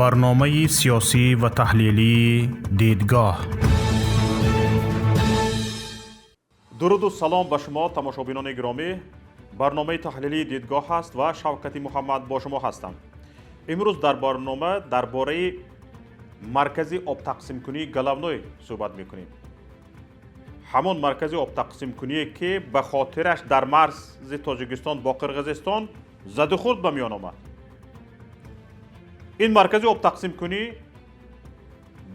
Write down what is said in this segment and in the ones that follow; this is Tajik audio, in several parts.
Барномаи сиёсӣ ва таҳлилии «Дидгоҳ». Дуруду салом ба шумо, тамошобинони гиромӣ. Барномаи таҳлилии «Дидгоҳ» аст ва Шавкати Муҳаммад бо шумо ҳастам. Имрӯз дар барнома дар бораи маркази обтақсимкунии Головной суҳбат мекунем. Ҳамон маркази обтақсимкуние, ки ба хотираш дар марзи Тоҷикистон бо Қирғизистон задухӯрд ба миён омад. Ин маркази обтақсимкунӣ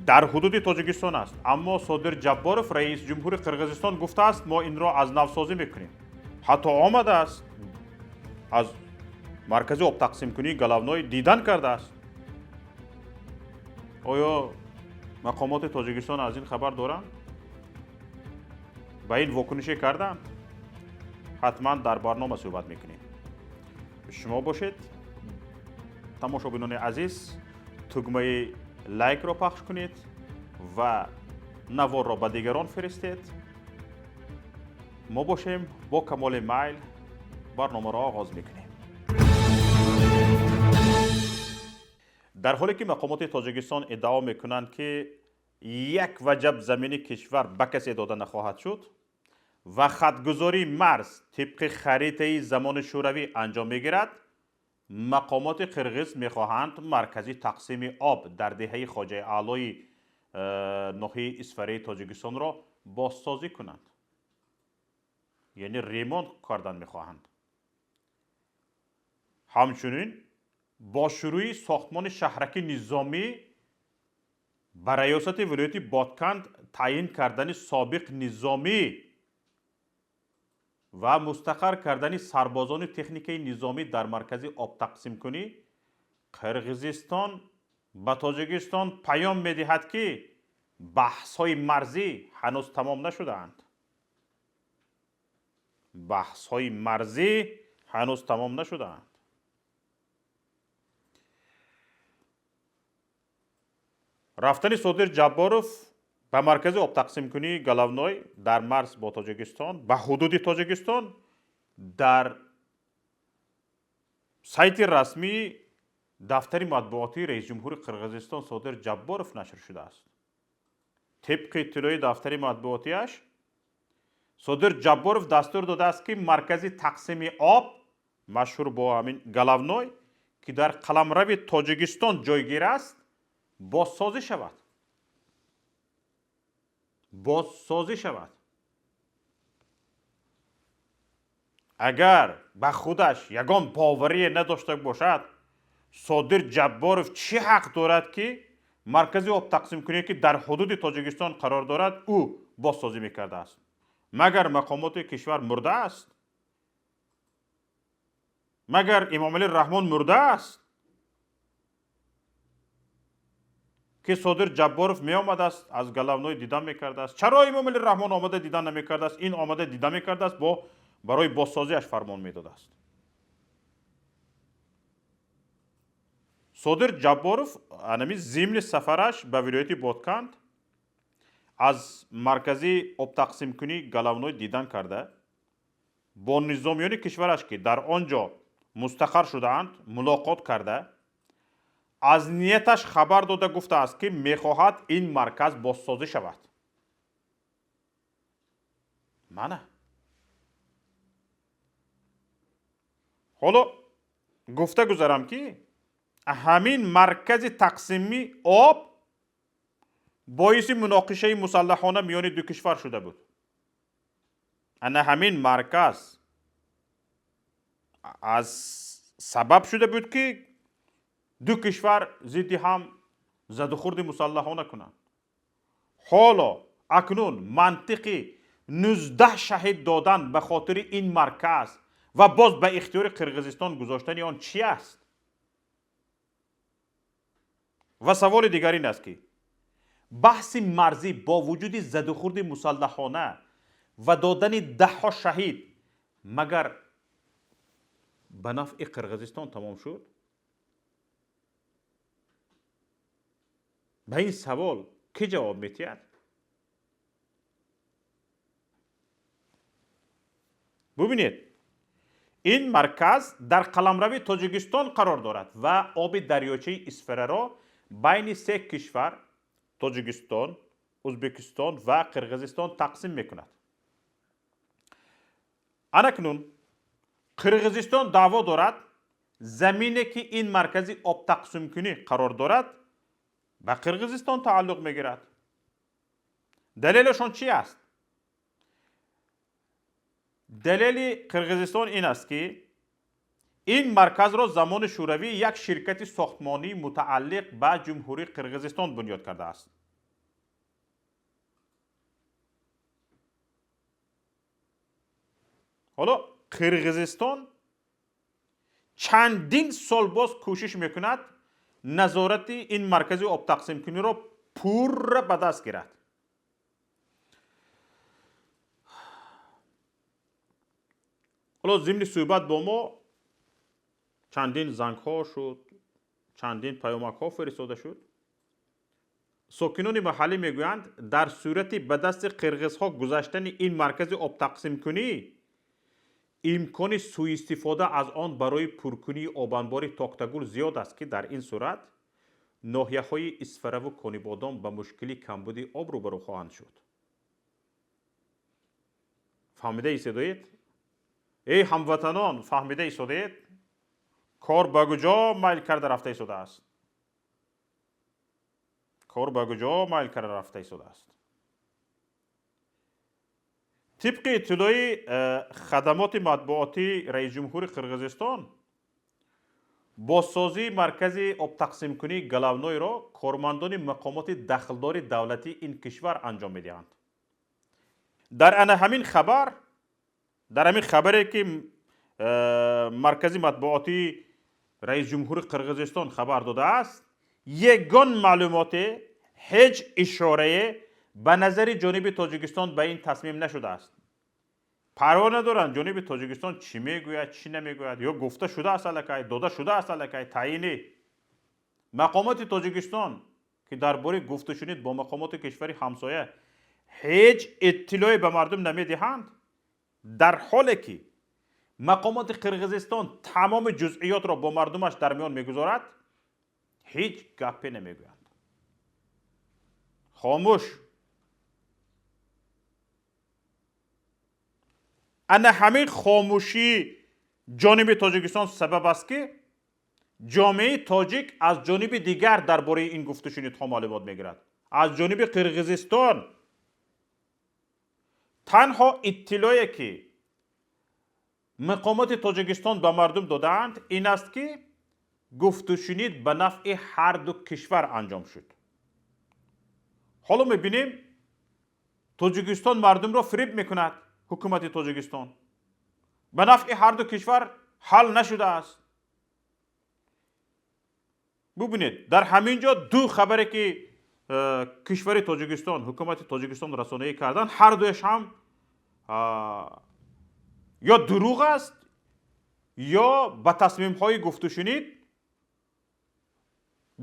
дар ҳудуди Тоҷикистон аст, аммо Содир Ҷабборов, раиси ҷумҳури Қирғизистон, гуфтааст, мо инро аз навсозӣ мекунем. Ҳатто омадааст, аз маркази обтақсимкунии Головной дидан кардааст. Оё мақомоти Тоҷикистон аз ин хабар доранд? Ба ин вокунише карданд? Ҳатман дар барнома суҳбат мекунем. Шумо бошед, тамошобинони азиз, тугмаи лайкро пахш кунед ва наворро ба дигарон фиристед. Мо бошем, бо камоли майл барномаро оғоз мекунем. Дар ҳоле ки мақомоти Тоҷикистон иддао мекунанд, ки як ваҷаб замини кишвар ба касе дода нахоҳад шуд ва хатгузории марз тибқи харитаи замони Шӯравӣ анҷом мегирад, мақомоти қирғиз мехоҳанд маркази тақсими об дар деҳаи Хоҷаи Аълои ноҳияи Исфараи Тоҷикистонро бозсозӣ кунанд, яъне ремонт кардан мехоҳанд. Ҳамчунин бо шурӯи сохтмони шаҳраки низомӣ ба раёсати вилояти Ботканд таъин кардани собиқ низомӣ ва мустақар кардани сарбозони техникаи низомӣ дар маркази обтақсимкунӣ, Қирғизистон ба Тоҷикистон паём медиҳад, ки баҳсҳои марзӣ ҳанӯз тамом нашудаанд. Баҳсҳои марзӣ ҳанӯз тамом нашудаанд. Рафтани Содир Ҷабборов ба маркази обтақсимкунии Головной дар марз бо Тоҷикистон, ба ҳудуди Тоҷикистон, дар сайти расмии дафтари матбуотии раисҷумҳури Қирғизистон Содир Ҷабборов нашр шудааст. Тибқи иттилои дафтари матбуотиаш, Содир Ҷабборов дастур додааст, ки маркази тақсими об, машҳур бо ҳамин Головной, ки дар қаламрави Тоҷикистон ҷойгир аст, бозсозӣ шавад. Бозсозӣ шавад. Агар ба худаш ягон боварие надошта бошад, Содир Ҷабборов чӣ ҳақ дорад, ки маркази обтақсимкуние, ки дар ҳудуди Тоҷикистон қарор дорад, ӯ бозсозӣ мекардааст? Магар мақомоти кишвар мурдааст? Магар Эмомалӣ Раҳмон мурдааст, ки Содир Ҷабборов меомадааст, аз Головной дидан мекардааст? Чаро Эмомалӣ Раҳмон омада дидан намекардааст? Ин омада дида мекардааст, бо барои бозсозиаш фармон медодааст. Содир Ҷабборов анами зимни сафараш ба вилояти Ботканд аз маркази обтақсимкунии Головной дидан карда, бо низомиёни кишвараш, ки дар он ҷо мустақар шудаанд, мулоқот карда, аз нияташ хабар дода гуфтааст, ки мехоҳад ин марказ бозсозӣ шавад. Мана ҳоло гуфта гузарам, ки ҳамин маркази тақсими об боиси муноқишаи мусаллаҳона миёни ду кишвар шуда буд. Ана ҳамин марказ аз сабаб шуда буд, ки ду кишвар зидди ҳам задухӯрди мусаллаҳона кунанд. Ҳоло акнун мантиқи 19 шаҳид додан ба хотири ин марказ ва боз ба ихтиёри Қирғизистон гузоштани он чӣ аст? Ва саволи дигар ин аст, ки баҳси марзӣ бо вуҷуди задухӯрди мусаллаҳона ва додани даҳҳо шаҳид магар ба нафъи Қирғизистон тамом шуд? Ба ин савол кӣ ҷавоб медиҳад? Бубинед, ин марказ дар қаламрави Тоҷикистон қарор дорад ва оби дарёчаи Исфараро байни се кишвар, Тоҷикистон, Ӯзбекистон ва Қирғизистон, тақсим мекунад. Анакнун Қирғизистон даъво дорад, замине ки ин маркази обтақсимкунӣ қарор дорад, ба Қирғизистон тааллуқ мегирад. Далелашон чи аст? Далели Қирғизистон ин аст, ки ин марказро замони Шӯравӣ як ширкати сохтмонии мутааллиқ ба Ҷумҳурии Қирғизистон бунёд кардааст. Ҳоло Қирғизистон чандин сол боз кӯшиш мекунад назорати ин маркази обтақсимкуниро пурра ба даст гирад. Ҳоло зимни суҳбат бо мо чандин зангҳо шуд, чандин паёмакҳо фиристода шуд. Сокинони маҳаллӣ мегӯянд, дар сурати ба дасти қирғизҳо гузаштани ин маркази обтақсимкунӣ, имкони сӯистифода аз он барои пуркунии обанбори Токтагул зиёд аст, ки дар ин сурат ноҳияҳои Исфараву Конибодом ба мушкили камбуди об рӯбарӯ хоҳанд шуд. Фаҳмида истодоед, эй ҳамватанон? Фаҳмида истодед, кор ба куҷо майл карда рафта истодааст? Кор ба куҷо майл карда рафта истодааст? Тибқи иттилои хадамоти матбуотии раисҷумҳури Қирғизистон, бозсозии маркази обтақсимкунии Головнойро кормандони мақомоти дахлдори давлатии ин кишвар анҷом медиҳанд. Дар ана ҳамин хабар, дар ҳамин хабаре ки маркази матбуотии раисҷумҳури Қирғизистон хабар додааст, ягон маълумоте, ҳеҷ ишорае ба назари ҷониби Тоҷикистон ба ин тасмим нашудааст. Парво надоранд, ҷониби Тоҷикистон чӣ мегӯяд, чӣ намегӯяд, ё гуфта шудааст аллакай, дода шудааст аллакай таъйинӣ. Мақомоти Тоҷикистон, ки дар бораи гуфтушунид бо мақомоти кишвари ҳамсоя ҳеҷ иттилоъе ба мардум намедиҳанд, дар ҳоле ки мақомоти Қирғизистон тамоми ҷузъиётро бо мардумаш дар миён мегузорад, ҳеҷ гапе намегӯянд. Хомӯш. Ана ҳамин хомӯшии ҷониби Тоҷикистон сабаб аст, ки ҷомеаи тоҷик аз ҷониби дигар дар бораи ин гуфтушунидҳо маълумот мегирад, аз ҷониби Қирғизистон. Танҳо иттилоъе ки мақомоти Тоҷикистон ба мардум додаанд, ин аст, ки гуфтушунид ба нафъи ҳарду кишвар анҷом шуд. Ҳоло мебинем, Тоҷикистон мардумро фиреб мекунад. Ҳукумати Тоҷикистон ба нафъи ҳарду кишвар ҳал нашудааст. Бубинед, дар ҳамин ҷо ду хабаре ки кишвари Тоҷикистон, ҳукумати Тоҷикистон расонаӣ карданд, ҳар дуяш ҳам ё дурӯғ аст, ё ба тасмимҳои гуфтушунид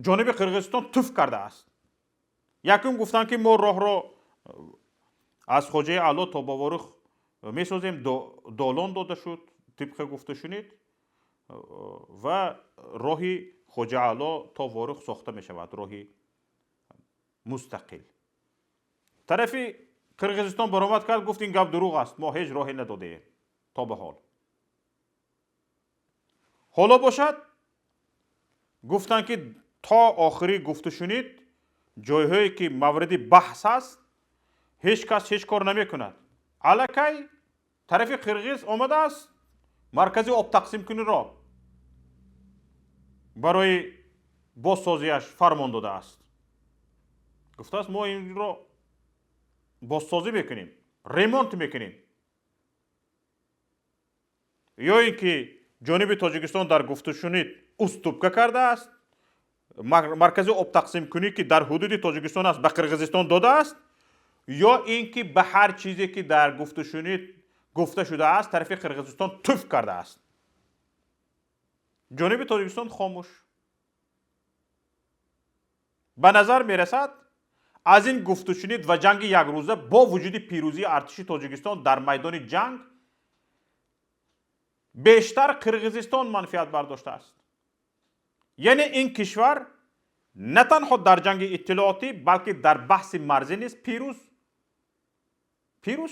ҷониби Қирғизистон туф кардааст. Якум, гуфтанд, ки мо роҳро аз Хоҷаи Аъло то ба Ворух месозем, долон дода шуд тибқи гуфтушунид ва роҳи Хоҷа Аъло то Ворух сохта мешавад, роҳи мустақил. Тарафи Қирғизистон баромад кард, гуфт, ин гап дурӯғ аст, мо ҳеҷ роҳе надодаем то ба ҳол. Ҳоло бошад, гуфтанд, ки то охири гуфтушунид ҷойҳое ки мавриди баҳс аст, ҳеҷ кас ҳеҷ кор намекунад. Аллакай тарафи қирғиз омадааст, маркази обтақсимкуниро барои бозсозиаш фармон додааст, гуфтааст, мо инро бозсозӣ мекунем, ремонт мекунем. Ё ин ки ҷониби Тоҷикистон дар гуфтушунид уступка кардааст, маркази обтақсимкунӣ, ки дар ҳудуди Тоҷикистон аст, ба Қирғизистон додааст, ё ин ки ба ҳар чизе ки дар гуфтушунид гуфта шудааст, тарафи Қирғизистон туф кардааст. Ҷониби Тоҷикистон хомӯш. Ба назар мерасад, аз ин гуфтушунид ва ҷанги якрӯза, бо вуҷуди пирӯзии артиши Тоҷикистон дар майдони ҷанг, бештар Қирғизистон манфиат бардоштааст. Яъне ин кишвар На танҳо дар ҷанги иттилоотӣ, балки дар баҳси марзӣ низ пирӯз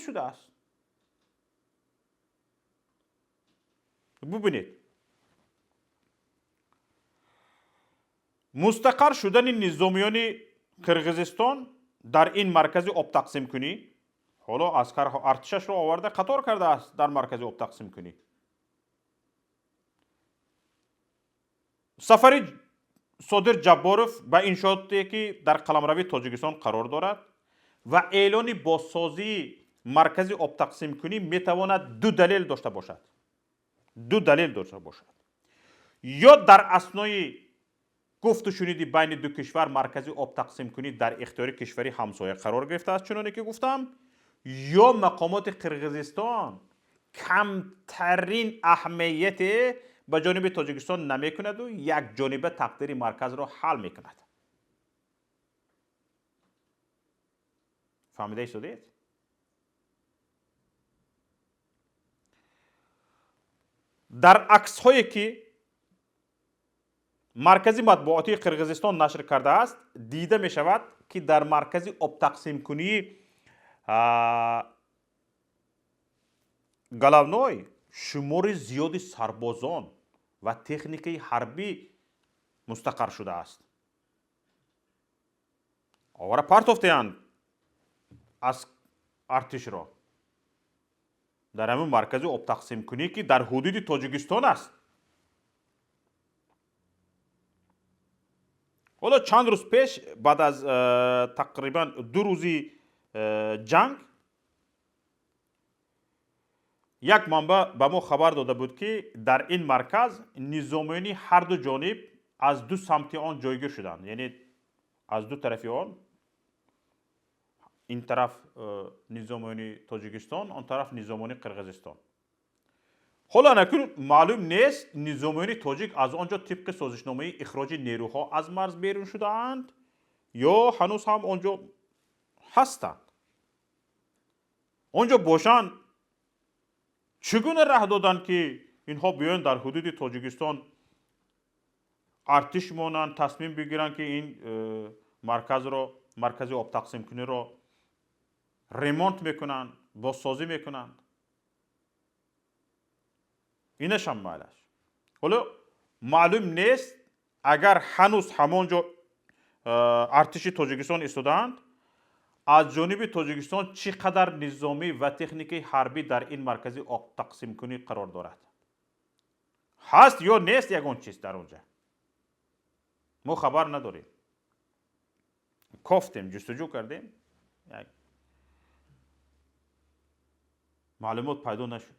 шудааст. Бубинед, мустақар шудани низомиёни Қирғизистон дар ин маркази обтақсимкунӣ, ҳоло аскарҳо артишашро оварда қатор кардааст дар маркази обтақсимкунӣ. Сафари Содир Ҷабборов ба иншооте, ки дар қаламрави Тоҷикистон қарор дорад, ва эълони бозсозии маркази обтақсимкунӣ метавонад ду далел дошта бошад. Ду далел дошта бошад. Ё дар аснои гуфтушуниди байни ду кишвар маркази обтақсимкунӣ дар ихтиёри кишвари ҳамсоя қарор гирифтааст, чуноне ки гуфтам, ё мақомоти Қирғизистон камтарин аҳамияте ба ҷониби Тоҷикистон намекунаду якҷониба тақдири марказро ҳал мекунад. Фаҳмида истодед? Дар аксҳое, ки маркази матбуотии Қирғизистон нашр кардааст, дида мешавад, ки дар маркази обтақсимкунии Головной шумори зиёди сарбозон ва техникаи ҳарбӣ мустақар шудааст. Овара партофтеанд аз артишро дар ҳамин маркази обтақсимкунӣ, ки дар ҳудуди Тоҷикистон аст. Ҳоло чанд рӯз пеш, баъд аз тақрибан 2 рӯзи ҷанг, як манбаъ ба мо хабар дода буд, ки дар ин марказ низомиёни ҳар ду ҷониб аз ду самти он ҷойгир шуданд, яъне аз ду тарафи он, ин тараф низомиёни Тоҷикистон, он тараф низомиёни Қирғизистон. Ҳоло анакун маълум нест, низомиёни тоҷик аз он ҷо тибқи созишномаи ихроҷи нерӯҳо аз марз берун шудаанд ё ҳанӯз ҳам он ҷо ҳастанд. Он ҷо бошанд, чӣ гуна раҳ доданд, ки инҳо биёянд дар ҳудуди Тоҷикистон артиш монанд, тасмим бигиранд, ки ин марказро, маркази обтақсимкуниро ремонт мекунанд, бозсозӣ мекунанд? Инашам майлаш. Ҳоло маълум нест, агар ҳанӯз ҳамон ҷо артиши Тоҷикистон истодаанд, аз ҷониби Тоҷикистон чӣ қадар низомӣ ва техникаи ҳарбӣ дар ин маркази обтақсимкунӣ қарор дорад? Ҳаст ё нест ягон чиз дар он ҷа? Мо хабар надорем. Кофтем, ҷустуҷӯ кардем, як маълумот пайдо нашуд.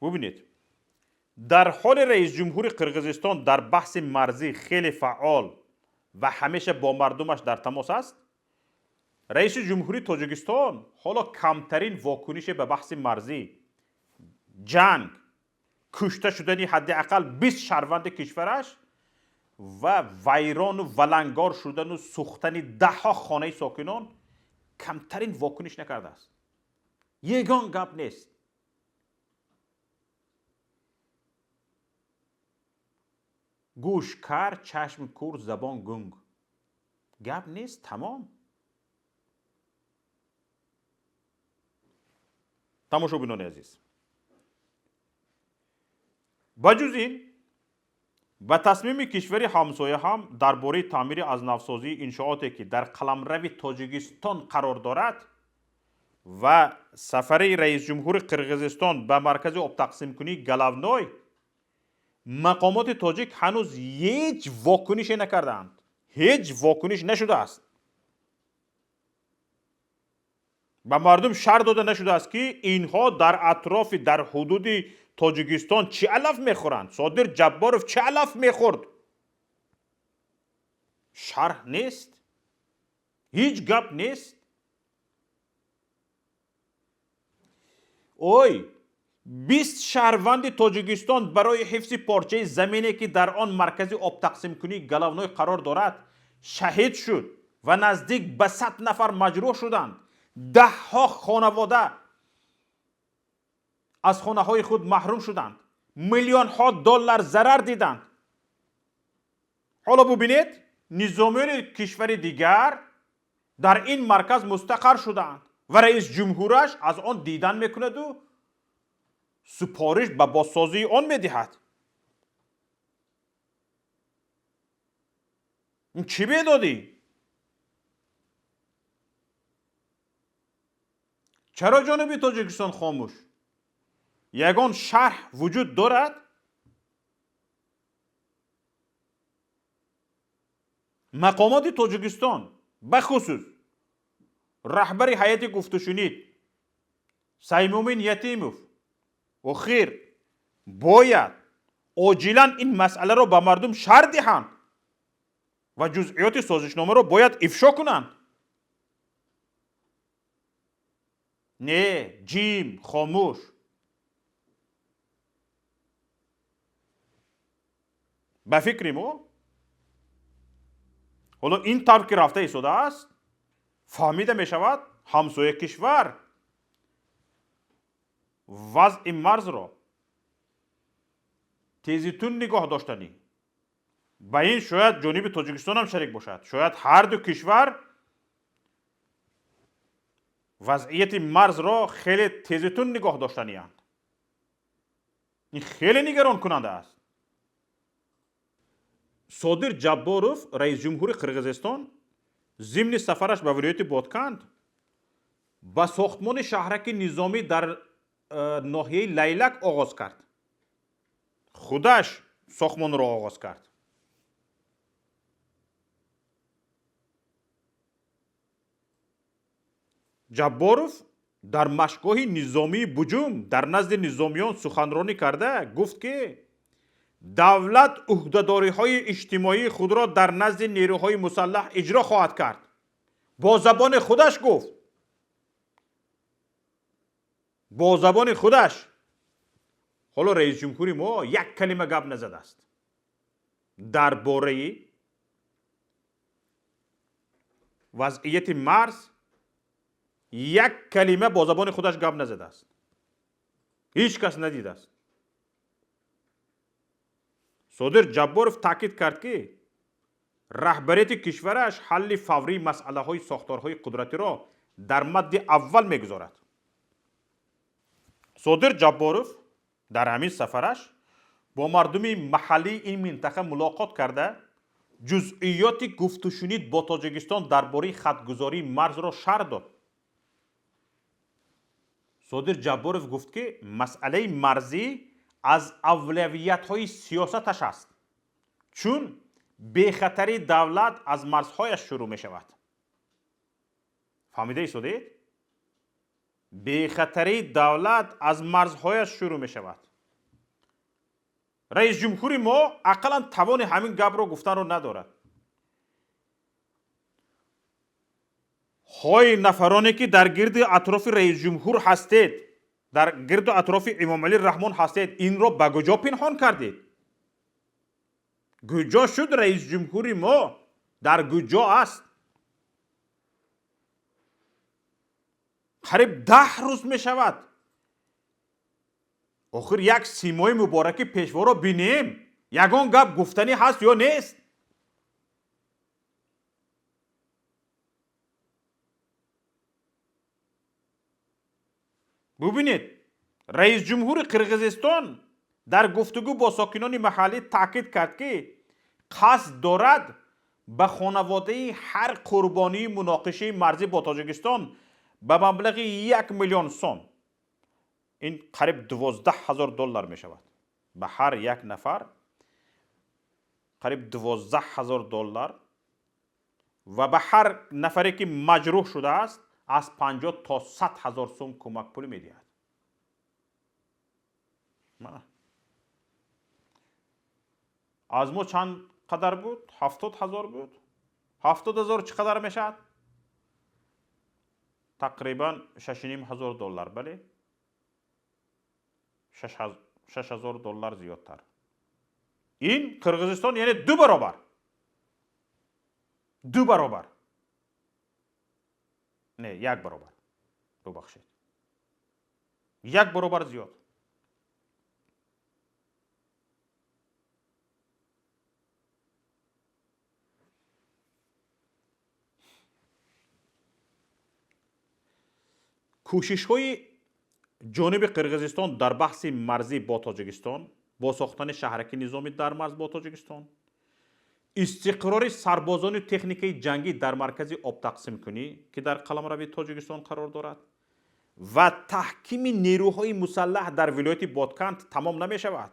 Бубинед, дар ҳоли раисҷумҳури Қирғизистон дар баҳси марзӣ хеле фаъол ва ҳамеша бо мардумаш дар тамос аст, раиси ҷумҳури Тоҷикистон ҳоло камтарин вокунише ба баҳси марзӣ, ҷанг, кушта шудани ҳадди ақал 20 шаҳрванди кишвараш ва вайрону валангор шудану сӯхтани даҳҳо хонаи сокинон камтарин вокуниш накардааст. Ягон гап нест. Гӯш кар, чашм кур, забон гунг. Гап нест, тамом. Тамошобинони азиз, ба ҷуз ин ба тасмими кишвари ҳамсоя ҳам дар бораи таъмири аз навсозии иншооте, ки дар қаламрави Тоҷикистон қарор дорад, ва сафари раисҷумҳури Қирғизистон ба маркази обтақсимкунии Головной, мақомоти тоҷик ҳанӯз ҳеҷ вокунише накардаанд. Ҳеҷ вокуниш нашудааст. Ба мардум шарҳ дода нашудааст, ки инҳо дар атрофи, дар ҳудуди Тоҷикистон чӣ алаф мехӯранд? Содир Ҷабборов чӣ алаф мехӯрд? Шарҳ нест, ҳеҷ гап нест. Ой, 20 шаҳрванди Тоҷикистон барои ҳифзи порчаи замине, ки дар он маркази обтақсимкунии Головной қарор дорад, шаҳид шуд ва наздик ба 100 нафар маҷрӯҳ шуданд. Даҳҳо хонавода аз хонаҳои худ маҳрум шуданд, миллионҳо доллар зарар диданд. Ҳоло бубинед, низомиёни кишвари дигар дар ин марказ мустақар шудаанд ва раис ҷумҳураш аз он дидан мекунаду супориш ба бозсозии он медиҳад. Ин чӣ бедодӣ? Чаро ҷониби Тоҷикистон хомӯш? Ягон шарҳ вуҷуд дорад? Мақомоти Тоҷикистон, бахусус раҳбари ҳайати гуфтушунид Саймумин Ятимов, охир бояд оҷилан ин масъаларо ба мардум шарҳ диҳанд ва ҷузъиёти созишномаро бояд ифшо кунанд. Не, ҷим, хомӯш. Ба фикри мо, ҳоло ин тавр ки рафта истодааст, фаҳмида мешавад, ҳамсоя кишвар вазъи марзро тезитун нигоҳ доштанӣ. Ба ин шояд ҷониби Тоҷикистонам шарик бошад. Шояд ҳарду кишвар вазъияти марзро хеле тезитун нигоҳ доштанианд. Ин хеле нигаронкунанда аст. Содир Ҷабборов, раисҷумҳури Қирғизистон, зимни сафараш ба вилояти Ботканд ба сохтмони шаҳраки низомӣ дар ноҳияи Лайлак оғоз кард. Худаш сохтмонро оғоз кард. Ҷабборов дар машқгоҳи низомии Буҷум дар назди низомиён суханронӣ карда гуфт, ки давлат ӯҳдадориҳои иҷтимоии худро дар назди нерӯҳои мусаллаҳ иҷро хоҳад кард. Бо забони худаш гуфт. Бо забони худаш. Ҳоло раисҷумҳури мо як калима гап назадааст дар бораи вазъияти марз, як калима бо забони худаш гап назадааст. Ҳеҷ кас надидааст. Содир Ҷабборов таъкид кард, ки раҳбарияти кишвараш ҳалли фаврии масъалаҳои сохторҳои қудратиро дар мадди аввал мегузорад. Содир Ҷабборов дар ҳамин сафараш бо мардуми маҳаллии ин минтақа мулоқот карда, ҷузъиёти гуфтушунид бо Тоҷикистон дар бораи хатгузории марзро шарҳ дод. Содир Ҷабборов гуфт, ки масъалаи марзӣ аз авлавиятҳои сиёсаташ аст, чун бехатарии давлат аз марзҳояш шурӯъ мешавад. Фаҳмида истодед? Бехатарии давлат аз марзҳояш шурӯъ мешавад. Раисҷумҳури мо ақаллан тавони ҳамин гапро гуфтанро надорад. Ҳои нафароне, ки дар гирди атрофи раисҷумҳур ҳастед, дар гирду атрофи Эмомалӣ Раҳмон ҳастед, инро ба куҷо пинҳон кардед? Куҷо шуд раисҷумҳури мо? Дар куҷо аст? Қариб 10 рӯз мешавад. Охир як симои мубораки пешворо бинем, ягон гап гуфтанӣ ҳаст ё нест? Бубинед, раисҷумҳури Қирғизистон дар гуфтугӯ бо сокинони маҳаллӣ таъкид кард, ки қасд дорад ба хонаводаи ҳар қурбонии муноқишаи марзӣ бо Тоҷикистон ба маблағи 1 миллион сом, ин қариб 12 000 доллар мешавад, ба ҳар як нафар қариб 12 000 доллар ва ба ҳар нафаре, ки маҷрӯҳ шудааст, аз 50 то 100 000 сом кӯмакпулӣ медиҳад. Мана. Аз мо чанд қадар буд? 70 000 буд. 70 000 чӣ қадар мешавад? Тақрибан 6 500 доллар, бале? 6 000 доллар зиёдтар. Ин Қирғизистон, яъне 2 баробар. 2 баробар. Не, 1 баробар. Бубахшед. 1 баробар зиёд. Кӯшишҳои ҷониби Қирғизистон дар баҳси марзӣ бо Тоҷикистон, бо сохтани шаҳраки низомӣ дар марз бо Тоҷикистон, истиқрори сарбозони техникаи ҷангӣ дар маркази обтақсимкунӣ, ки дар қаламрави Тоҷикистон қарор дорад, ва таҳкими нерӯҳои мусаллаҳ дар вилояти Ботканд тамом намешавад.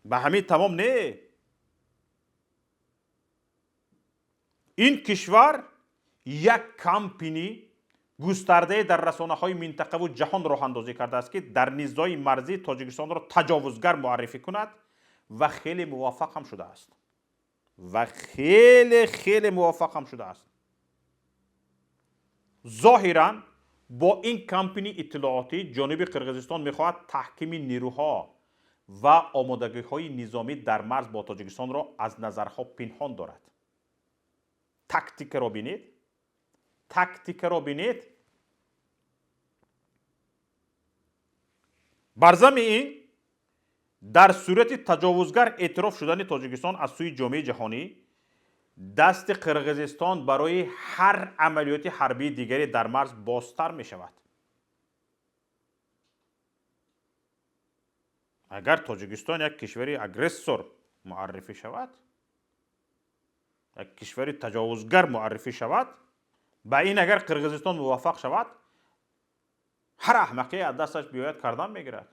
Ба ҳамин тамом не. Ин кишвар як кампини густардае дар расонаҳои минтақаву ҷаҳон роҳандозӣ кардааст, ки дар низои марзӣ Тоҷикистонро таҷовузгар муаррифӣ кунад ва хеле муваффақ ҳам шудааст. Ва хеле хеле муваффақ ҳам шудааст. Зоҳиран бо ин кампини иттилоотӣ ҷониби Қирғизистон мехоҳад таҳкими нерӯҳо ва омодагиҳои низомӣ дар марз бо Тоҷикистонро аз назарҳо пинҳон дорад. Тактикаро бинед, тактикаро бинед. Бар зами ин дар сурати таҷовузгар эътироф шудани Тоҷикистон аз сӯи ҷомеаи ҷаҳонӣ, дасти Қирғизистон барои ҳар амалиёти ҳарбии дигаре дар марз бозтар мешавад. Агар Тоҷикистон як кишвари агрессор муаррифӣ шавад, як кишвари таҷовузгар муаррифӣ шавад, ба ин агар Қирғизистон муваффақ шавад, ҳар аҳмақе аз дасташ биёяд кардан мегирад.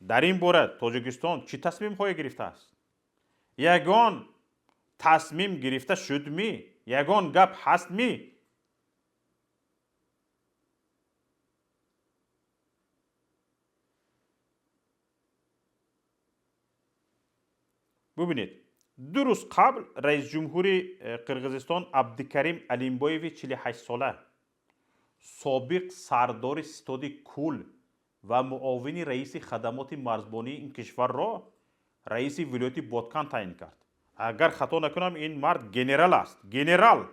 Дар ин бора Тоҷикистон чӣ тасмимҳое гирифтааст? Ягон тасмим гирифта шудмӣ? Ягон гап ҳастмӣ? Бубинед, 2 рӯз қабл раисҷумҳури Қирғизистон Абдикарим Алимбоеви 48-сола, собиқ сардори ситоди кул ва муовини раиси хадамоти марзбонии ин кишварро раиси вилояти Боткан таъин кард. Агар хато накунам, ин мард генерал аст. Генерал!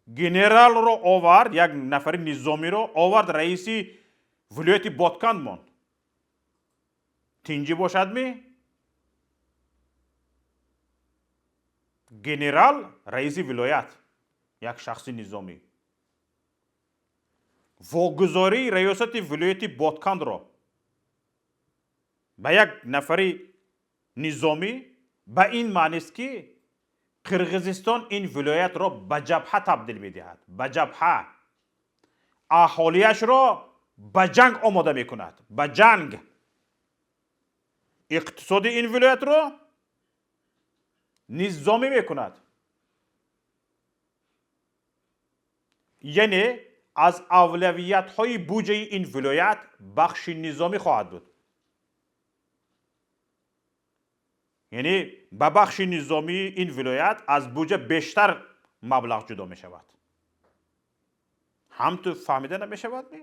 Генералро овард, як нафари низомиро овард, раиси вилояти Боткан монд. Тинҷӣ бошад ми? Генерал раиси вилоят, як шахси низомӣ. Вогузории раёсати вилояти Боткандро ба як нафари низомӣ ба ин маънист, ки Қирғизистон ин вилоятро ба ҷабҳа табдил медиҳад, ба ҷабҳа. Аҳолиашро ба ҷанг омода мекунад, ба ҷанг. Иқтисоди ин вилоятро низомӣ мекунад. Яъне аз авлавиятҳои буҷаи ин вилоят бахши низомӣ хоҳад буд. Яъне ба бахши низомии ин вилоят аз буҷа бештар маблағ ҷудо мешавад. Ҳам ту фаҳмида намешавад ми?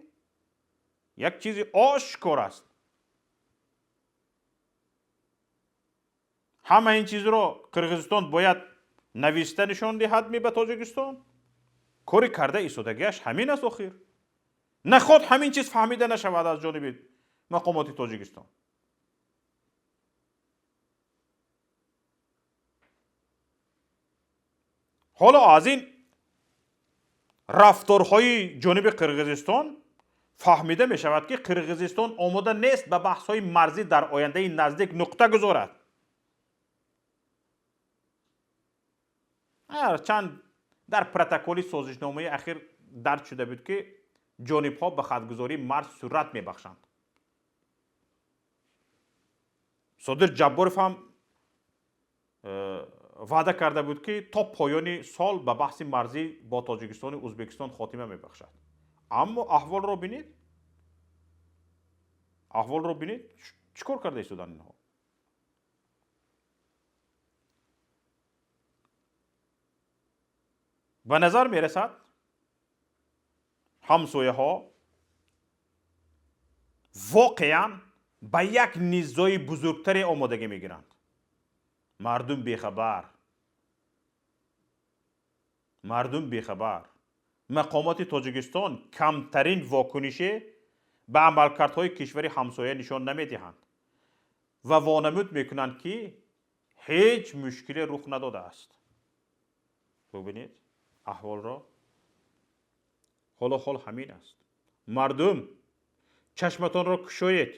Як чизи ошкор аст. Ҳама ин чизро Қирғизистон бояд нависта нишон диҳад ми ба Тоҷикистон? Кори карда истодагиаш ҳамин аст охир. Наход ҳамин чиз фаҳмида нашавад аз ҷониби мақомоти Тоҷикистон. Ҳоло аз ин рафторҳои ҷониби Қирғизистон фаҳмида мешавад, ки Қирғизистон омода нест ба баҳсҳои марзӣ дар ояндаи наздик нуқта гузорад. Ҳарчанд дар протоколи созишномаи ахир дарҷ шуда буд, ки ҷонибҳо ба хатгузории марз суръат мебахшанд. Содир Ҷабборов ҳам ваъда карда буд, ки то поёни сол ба баҳси марзӣ бо Тоҷикистону Ӯзбекистон хотима мебахшад. Аммо аҳволро бинед, аҳволро бинед, чӣ кор карда истоданд инҳо? Ба назар мерасад, ҳамсояҳо воқеан ба як низои бузургтаре омодагӣ мегиранд. Мардум бехабар. Мардум бехабар. Мақомоти Тоҷикистон камтарин вокунише ба амалкардҳои кишвари ҳамсоя нишон намедиҳанд ва вонамуд мекунанд, ки Ҳеҷ мушкиле рух надодааст. Бубинед аҳволро. Ҳоло ҳол ҳамин аст. Мардум, чашматонро кушоед.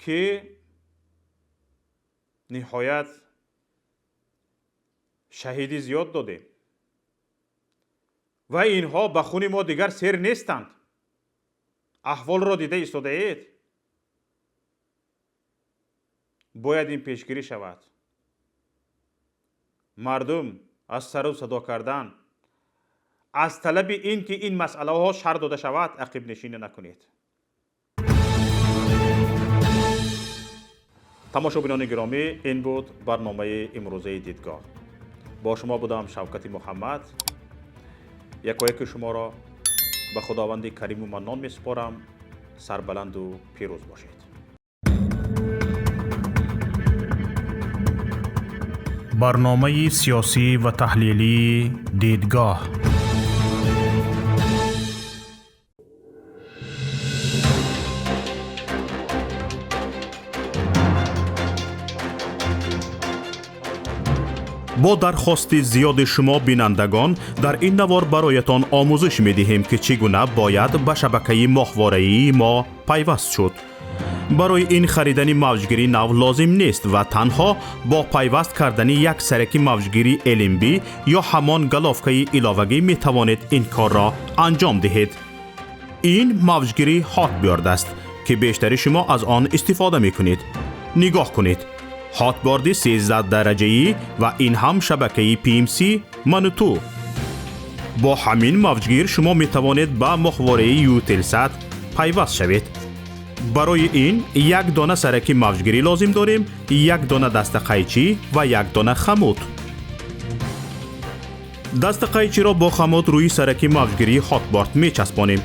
Ки ниҳоят шаҳидӣ зиёд додем ва инҳо ба хуни мо дигар сер нестанд. Аҳволро дида истодаед. Бояд ин пешгирӣ шавад. Мардум аз сару садо кардан, аз талаби ин ки ин масъалаҳо шарҳ дода шавад, ақибнишинӣ накунед. Тамошобинони гиромӣ, ин буд барномаи имрӯзаи дидгоҳ. Бо шумо будам Шавкати Муҳаммад. Якояки шуморо ба Худованди Кариму Маннон месупорам. Сарбаланду пирӯз бошед. Барномаи сиёсӣ ва таҳлилии дидгоҳ. Бо дархости зиёди шумо бинандагон, дар ин навор бароятон омӯзиш медиҳем, ки чӣ гуна бояд ба шабакаи моҳвораии мо пайваст шуд. Барои ин харидани мавҷгири нав лозим нест ва танҳо бо пайваст кардани як сараки мавҷгири LNB ё ҳамон головкаи иловагӣ метавонед ин корро анҷом диҳед. Ин мавҷгири Hotbird аст, ки бештари шумо аз он истифода мекунед. Нигоҳ кунед. Hotbird 13 дараҷаӣ ва ин ҳам шабакаи PMC Мануту. Бо ҳамин мавҷгир шумо метавонед ба моҳвораи Eutelsat пайваст шавед. Барои ин як дона сараки мавҷгирӣ лозим дорем, як дона дастақайчӣ ва як дона хамут. Дастақайчиро бо хамут рӯи сараки мавҷгирии Hotbird мечаспонем.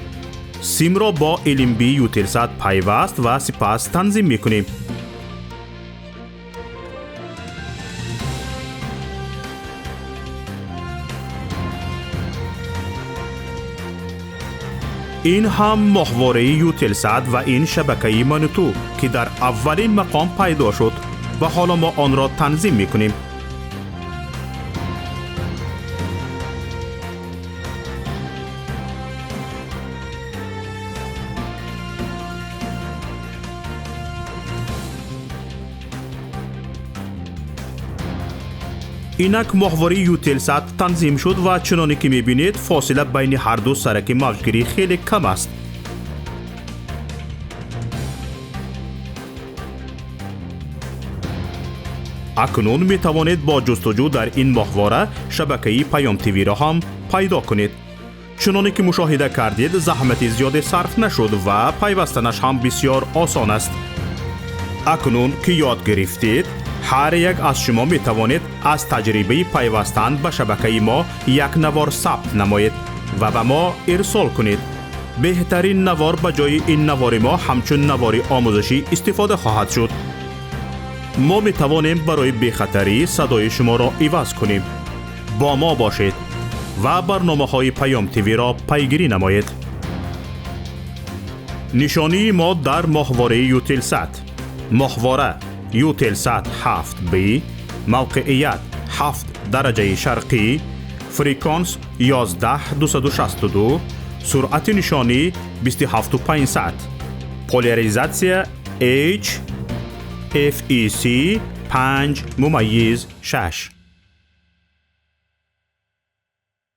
Симро бо LNB Eutelsat пайваст ва сипас танзим мекунем. Ин ҳам моҳвораи Eutelsat ва ин шабакаи Мануту, ки дар аввалин мақом пайдо шуд ва ҳоло мо онро танзим мекунем. Инак моҳвораи Eutelsat танзим шуд ва чуноне ки мебинед, фосила байни ҳарду сараки мавҷгирӣ хеле кам аст. Акнун метавонед бо ҷустуҷӯ дар ин моҳвора шабакаи Паём ТВ-ро ҳам пайдо кунед. Чуноне ки мушоҳида кардед, заҳмати зиёде сарф нашуд ва пайвастанаш ҳам бисёр осон аст. Акнун ки ёд гирифтед, ҳар як аз шумо метавонед аз таҷрибаи пайвастан ба шабакаи мо як навор сабт намоед ва ба мо ирсол кунед. Беҳтарин навор ба ҷои ин навори мо ҳамчун навори омӯзишӣ истифода хоҳад шуд. Мо метавонем барои бехатарӣ садои шуморо иваз кунем. Бо мо бошед ва барномаҳои Паём ТВ-ро пайгирӣ намоед. Нишонии мо дар моҳвораи Eutelsat. Моҳвора Eutelsat 7B, мавқеият 7 дараҷаи шарқӣ, фреквенс 11262, суръати нишонӣ 27500, поляризатсия H, FEC 5.6.